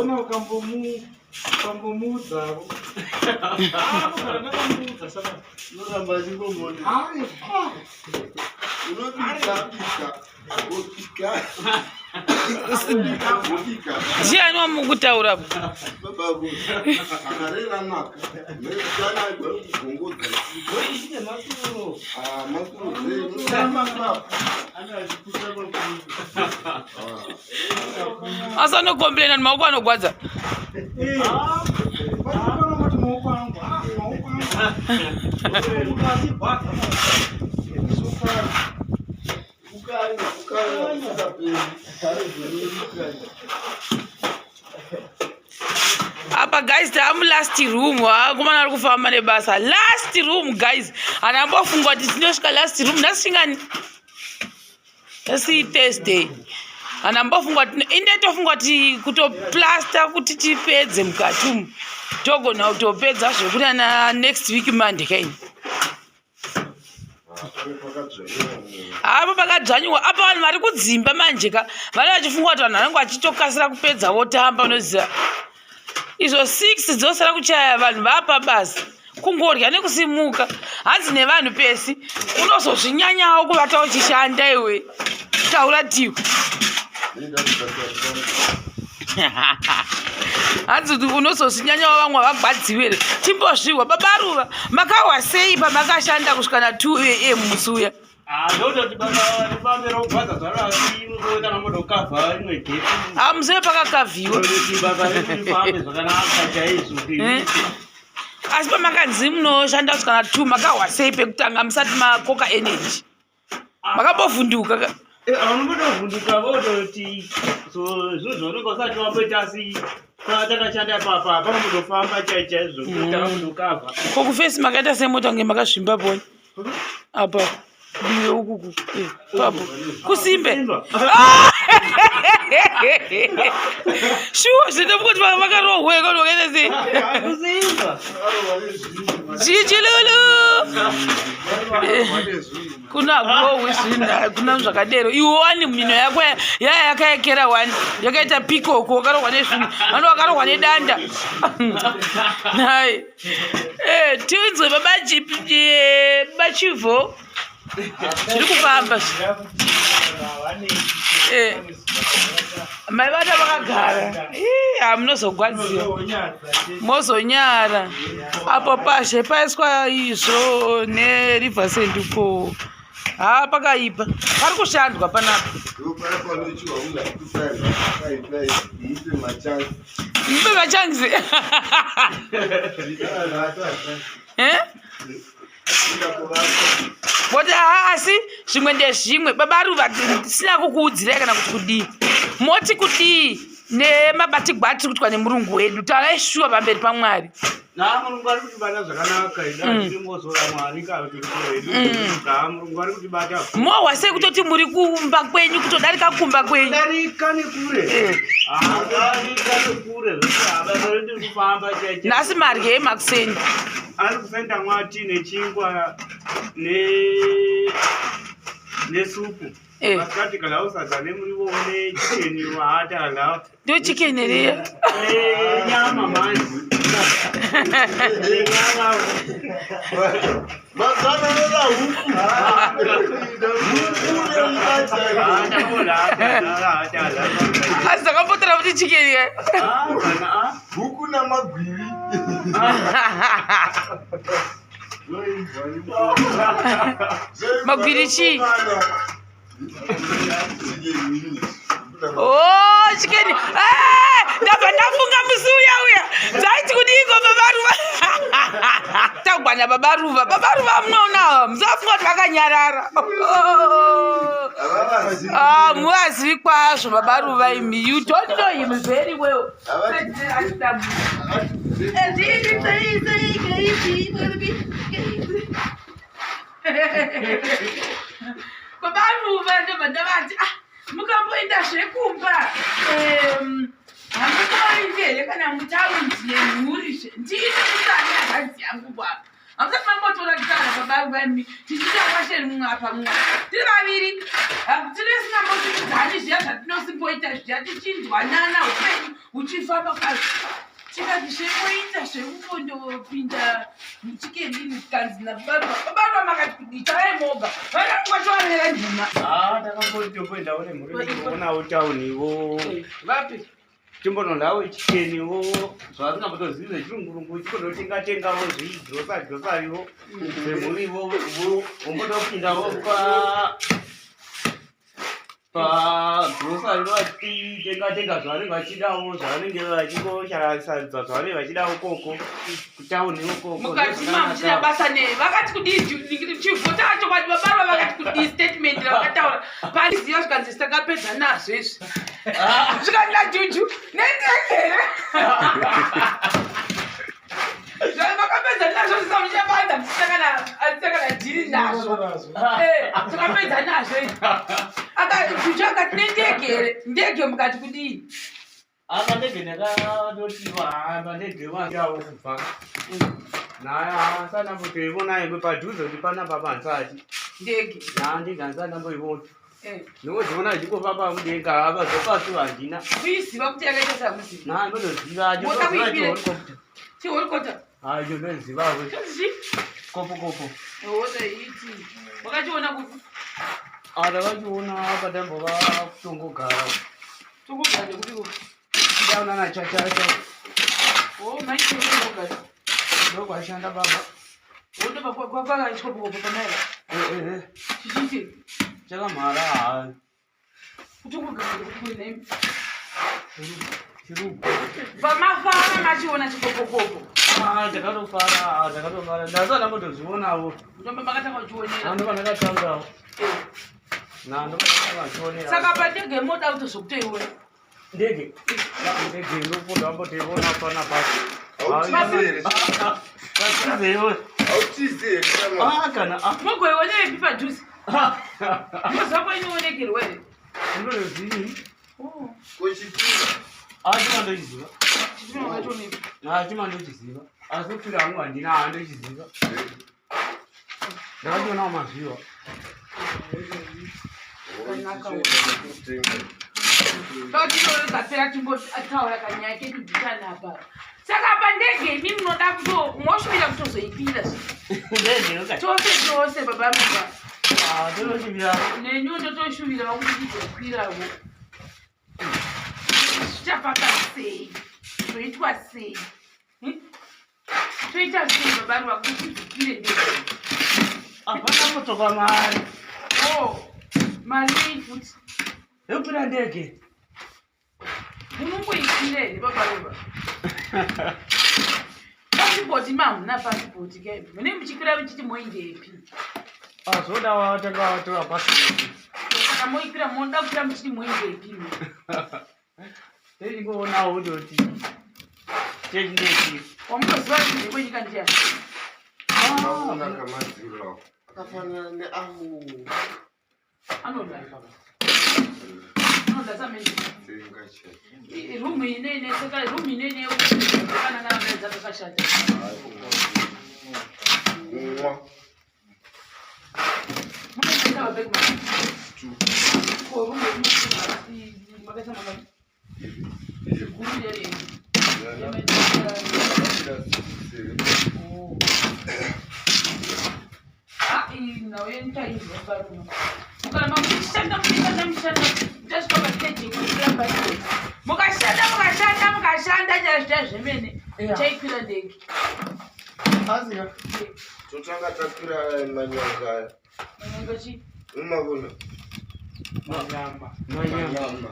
Dona ukambomuudzavo. Kana ndakamuudza saka. Unoramba achingomona. Hayi. Unobika bika. Agobika. Agobika. Ndiani wamukutaura? Baba akarera naka. Nekutana kugongodza. Ine masuro. Ah, masuro zee. Unoramba baba. Asi anokomplaina kuti maoko anogwadza. Eh. Panoti maoko angu. Ah, maoko angu. Ukazigwadza maoko. Sokara. Kukanya, kukanya, kusingaperi. Kare zvinokanya. Apa guys, taamu last room. Vakomana vari kufamba nebasa. Last room guys. Ana ambofunga kuti tinosvika last room. Nhasi chingani? Nhasi Thursday. Ana ambofunga kuti inde tofunga kuti kutoplasta kuti tipedze mukati umu. Togona kutopedza zvekuti ana next week Monday kaini. Apo pakadzvanyiwa apa vanhu vari kudzimba manje ka vane vachifunga kuti vanhu vanenge vachitokasira kupedza votamba unoziva izvo 6 dzosara kuchaya vanhu vapa basa kungorya nekusimuka hanzi nevanhu pesi unozozvinyanyawo kuvata uchishanda iwe taura tiwe hanzi unozozvinyanyawo vamwe vagwadziwe here timbozvihwa babaruva makahwa sei pamakashanda kusvika na 2 am musi uya Ah, musi uya pakakavhiwa Eh? Asi pamakanzi munoshanda kusvika na 2 makahwa sei pekutanga musati makoka energy makambovhunduka ka Vanombodovhunduka vototi so zvinhu zvaunenge usati wamboita asi takashanda papa panombodofamba chai chaizvo takambodokavha ko kufesi makaita semota kunge makazvimba poni apa diwe ukuku eh, papo kusimbe Ah! shuwa zvinoda kuti vakarohweka kuti vakaita sei kusimba chichilulu kuna gohwi zvinhu hakuna zvakadero iwe wani mhino yako yaya yakaekera wani yakaita pikoko wakarohwa nezvinhu vano wakarohwa nedanda nai eh, tinzwe babachivho zviri kufamba eh, mai vata vakagara hamunozogwadziwa mozonyara apo pashe paiswa izvo neriversenduko haa pakaipa pari kushandwa panapa mupe machanzi eh? Voti haa asi zvimwe ndezvimwe baba Ruva tisina kukuudzirai kana kuti kudii moti kudii nemabatigwa atiri kuitwa nemurungu wedu taurai shuwa pamberi pamwari Na murungu ari kutibata zvakanaka ida tiringozora Mwari ka kuti na murungu ari kutibata mohwa sei kutoti muri kumba kwenyu kutodarika kumba kwenyu darika nekure Eh. Ah, darika nekure zvekuti basa redu riri kufamba chaicho nhasi maryei makuseni ari kusenda mwati nechingwa ne nesupu Eh. masikati kana usadza nemuriwo nechicken waata la Ndio chicken here. Eh, nyama manje nenyama Mazana huku. Asi takapotera kuti chicken here. Huku namagwiri. Magwiri chii? Oh, chicken. Eh, ndabva ndafunga musi uya uya. Dzaiti kudiiko baba Ruva? Tagwana baba Ruva. Baba Ruva munoona ava. Musafunga kuti vakanyarara. Oh. Ah, muvazivi kwazvo baba Ruva imi. You don't know him very well. Baba Ruva ndobva ndavati ah, mukamboenda zvekumba hamutoindi here kana mutaundi nemhuri zve ndini musani hanzvadzi yangu baba. Hamusati mambotora kitaura baba vami tichiita kwasheni mumwe apa mumwe. Tiri vaviri. Tine singambotidzani zviya zvatinosimboita zviya tichinzwanana upenyu huchifamba kwazvo. Tikati zvemoita zvekungondopinda muchikenini kanzi nababa. Baba makati kudii taurai moga. Vana kwacho ndima. Ah, takambotomboendawo nemhuri ndimbonawo tauniwo. Vapi? Timbonondawo chicheniwo zvasingambotozivi zvechirungurungu chikondotenga tengawo zvigrosa grosariwo zvemhuriwo vombotopindawo pa pagrosari vachitenga tenga zvavanenge vachidawo zvavanenge vachingosharadza zvavanenge vachidawo koko kutauni ukoko Mukati mamuchina basa nei vakati kudii chivhota chokwadi vabarwa vakati kudii statement ravakataura paiziva zvikanzi takapedza nazvo izvi zvikanzi najuju nendege vakapedza nazvo zvisamuchabanza muchitakana dhiri nazvo takapedza nazvo izvi juju akati nendege here ndege mukati kudii Apa ndege ndakatotiwa hamba ndege wandawo kubva naye asana mbotoivona yengwe padhuze kuti panapa pansati ndege naa ndege handisati ndamboivona Eh, ndingodziona ichingofamba mudenga apa zvopasi handina kuiziva kuti yakaita samuzivi naa ndinotoziva Mota kuikwira. chihelicopter chihorikota acho ndozivawo chozii kopo kopo Ona iti. Wakachiona kupi? ndakachiona patambova kutongogara Tokugara kupi kupi? ndaona nachachacha Oh, mai tokugara. ndokwashanda baba Wotoba kwa kwa chikopo pamera. ehe Chichiti. chakamhara hayi Kutokugara kupi nei? chirugu Pamafara machiona chikopo. Ah, ndakatofara ndakatofara ndasati ndambotozvionawo Mutombo makatanga kuchionera. ando pandakatangawo nando pandakatanga Saka pandege moda kutozokutoiona. ndege ndege ndopota ambotoiona panapa Hautizi here? pasizewo Hautizi here shamwari? kana Mogoiona ipi padhuze? Moziva kwainoonekerwa here? ndinozivi Oh, Kuchipinda. achimandochiziva chitima wakachionepi. achimandochiziva asi kupfira hangu handina handochiziva ndakachionawo mazviwa Totinodzapera timbotaura kanyaya kedu nditanapa. Saka pandege imi munoda kuto moshuvira kutozoipira zve. ndege Tose tose baba muba. tonoshuvira Neniwo ndotoshuvira vakuti ndizokwirawo. Zvichafamba sei? Zvoitwa sei? Toita sei baba ruva kuti tizokwire ndege? hapana kutoka mari Oh, mari yei futi? yekupira ndege Munongoikwira here baba ruva? Pasipoti mamuna pasipoti ke. Mune muchikwira muchiti moindepi? zvoda watanga watora pasipoti Saka moikwira moda kukwira muchiti moindepi? techingoonawo kutoti techindeti Wamunoziva kuti ndekwenyika ndiyani? Maona kamadziro ako. Akafanana neawo. Anoda. Anoda samene. Tsenga chete. Rumu ine ine saka rumu ine ine kana kana mbedza kakashata. Kumwa. Munoenda vabeki mama. Two. Ko rumu ine makaita mama. Guru yere. Yana. Yakapinda six here. Oh. Ah, nawe ntaizwa baruno. Mukaramba muchishanda muchishanda muchishanda muchasvika pastage yekukwira bhasikoro. Mukashanda mukashanda mukashanda chaizvo zvemene chaikwira ndege. Asika. Totanga takwira manyanga aya. Manyanga chii? Umabona. manyama Manyama.